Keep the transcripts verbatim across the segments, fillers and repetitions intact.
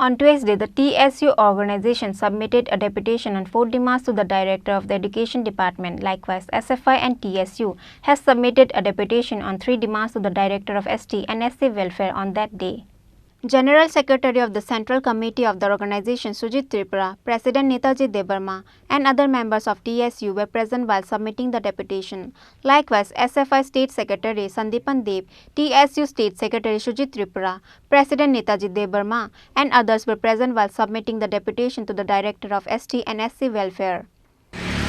On Tuesday, the T S U organization submitted a deputation on four demands to the Director of the Education Department. Likewise, S F I and T S U has submitted a deputation on three demands to the Director of S T and S C Welfare on that day. General Secretary of the Central Committee of the organization, Sujit Tripura, President Netaji Debbarma, and other members of T S U were present while submitting the deputation. Likewise, S F I State Secretary Sandipan Deb, T S U State Secretary Sujit Tripura, President Netaji Debbarma, and others were present while submitting the deputation to the Director of S T and S C Welfare.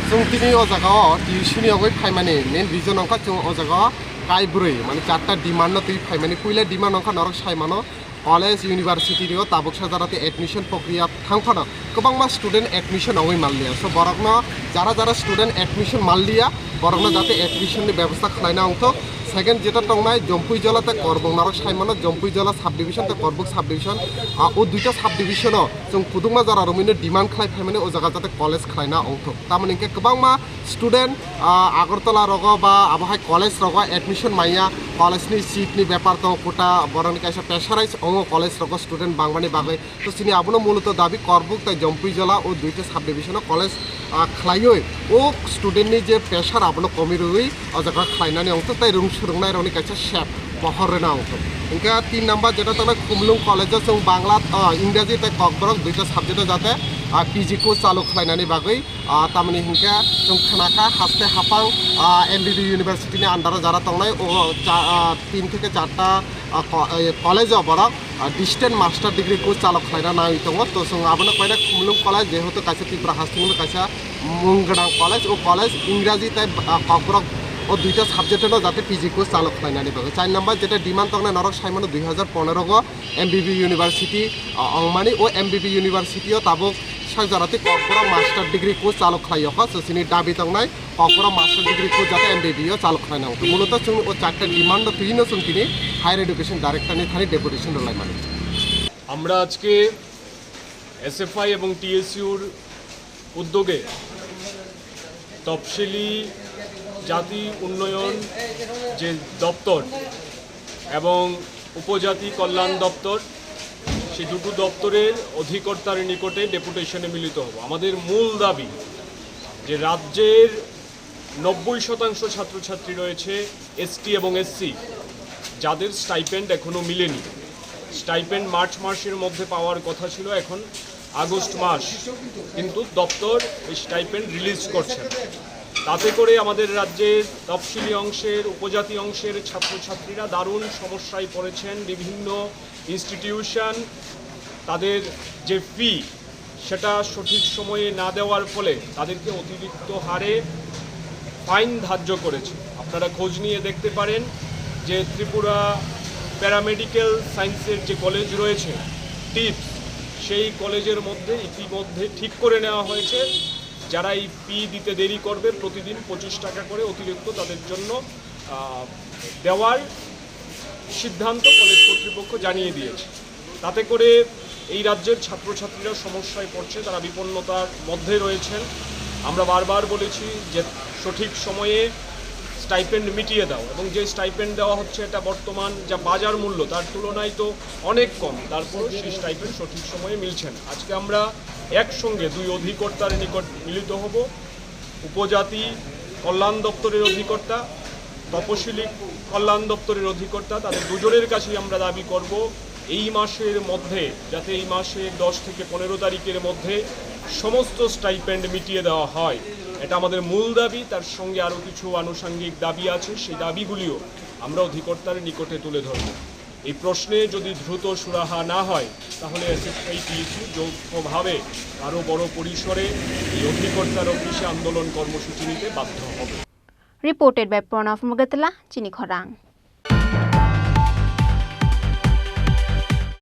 Chwng tini o jaga o T S U ni yogwi phaimani main reason wngkha chwng o jaga o kai bwrwi, mane charta demand no twi phaimani. Puila demand wngkha norok sai mano, college, university rio tabuk sajara tei admission prokriya thang phano kwbangma student admission ongwi manliya. So borokno jara jara student admission manliya, borokno jate admission ni bebosta khlaina wngthok. Second jeta tongnai Jompuijola tei Korbuk, norok sai mano Jompuijola subdivision tei Korbuk subdivision, ah, o duita subdivision o chwng kwdwkma jora romwino demand khlai phaimani o jaga jate college khlaina wngthok. Tamoni hwnkhe kwbangma student, ah, Agartala rogo ba abo hai college rogo admission manya, college ni seat ni bepar tongo, kota borokni kaisa pressurize ongo college rogo student bangmani bagwi. To chini abono muloto dabi Korbuk tei Jompuijola o duita subdivision o college, ah, khlaiwi o student ni je pressure abono komi rwui o jaga khlainani wngthok tei rung swrwngnai rokni kaisa sep pohor rwna wngthok. Hwnkhe tin number jeta tongnai Khumlung college o chwng Bangla, ah, Ingraji tei Kokborok duita subject o jate, ah, P G course chalu khlainani bagwi, ah, tamoni hwnkhe chwng khnakha haste haphang, ah, M B B University ni under o jara tongnai o cha-, ah, tin theke charta, ah, ko-, eh, college o borok, ah, distant master degree course chalok khlaina nangwi tongo. To chwng abono koina Khumlung college, jehetu kaisa Tripura hasteni kaisa mung gwnang college, o college Ingraji tei, ah, Kokborok o duita subject no jate P G course chalok khlainani bagwi. Char number jeta demand tongnai norok sai mano dui hajar pondro o M B B University, ah, ongmani, o M B B University o tabuk sak jora tei Kokborok master degree course chalok khlai o kha, so chini dabi tongnai. Kokborok master degree course jate M B B o chalok khlaina wngkha. Muloto chwng o charta demand no twino chwng tini Higher Education Director ni thani deputation rwlaimani. আমরা আজকে এসএফআই এবং টিএসইউর উদ্যোগে তফসিলি জাতি উন্নয়ন যে দপ্তর এবং উপজাতি কল্যাণ দপ্তর, সেই দুটো দপ্তরের অধিকর্তার নিকটে ডেপুটেশনে মিলিত হব। আমাদের মূল দাবি যে রাজ্যের নব্বই শতাংশ ছাত্রছাত্রী রয়েছে এসটি এবং এসসি, যাদের স্টাইপেন্ড এখনো মিলেনি। স্টাইপেন্ড মার্চ মাসের মধ্যে পাওয়ার কথা ছিল, এখন আগস্ট মাস, কিন্তু দপ্তর এই স্টাইপেন্ড রিলিজ করছে না। তাতে করে আমাদের রাজ্যের তফসিলি অংশের, উপজাতি অংশের ছাত্রছাত্রীরা দারুণ সমস্যায় পড়েছেন। বিভিন্ন ইনস্টিটিউশন তাদের যে ফি, সেটা সঠিক সময়ে না দেওয়ার ফলে তাদেরকে অতিরিক্ত হারে ফাইন ধার্য করেছে। আপনারা খোঁজ নিয়ে দেখতে পারেন যে ত্রিপুরা প্যারামেডিক্যাল সায়েন্সের যে কলেজ রয়েছে, টিপস, সেই কলেজের মধ্যে ইতিমধ্যে ঠিক করে নেওয়া হয়েছে, যারা এই ফি দিতে দেরি করবে, প্রতিদিন পঁচিশ টাকা করে অতিরিক্ত তাদের জন্য, আহ, দেওয়ার সিদ্ধান্ত কলেজ কর্তৃপক্ষ জানিয়ে দিয়েছে। তাতে করে এই রাজ্যের ছাত্রছাত্রীরা সমস্যায় পড়ছে, তারা বিপন্নতার মধ্যে রয়েছেন। আমরা বারবার বলেছি যে সঠিক সময়ে স্টাইপেন্ড মিটিয়ে দাও, এবং যে স্টাইপেন্ড দেওয়া হচ্ছে, এটা বর্তমান যা বাজার মূল্য, তার তুলনায় তো অনেক কম, তারপরও সেই স্টাইপেন্ড সঠিক সময়ে মিলছে না। আজকে আমরা একসঙ্গে দুই অধিকর্তার নিকট মিলিত হব, উপজাতি কল্যাণ দপ্তরের অধিকর্তা, তপশিলি কল্যাণ দপ্তরের অধিকর্তা, তাদের দুজনের কাছেই আমরা দাবি করব এই মাসের মধ্যে, যাতে এই মাসের দশ থেকে পনেরো তারিখের মধ্যে সমস্ত স্টাইপেন্ড মিটিয়ে দেওয়া হয়। এটা আমাদের মূল দাবি। তার সঙ্গে আরও কিছু আনুষঙ্গিক দাবি আছে, সেই দাবিগুলিও আমরা অধিকর্তার নিকটে তুলে ধরব। এই প্রশ্নে যদি দ্রুত সুরাহা না হয়, তাহলে এসএফআই টিএসইউ যৌথভাবে আরও বড় পরিসরে এই অধিকর্তার অফিসে আন্দোলন কর্মসূচি নিতে বাধ্য হবে। Reported by Pranav Mugatla, Chini Khorang.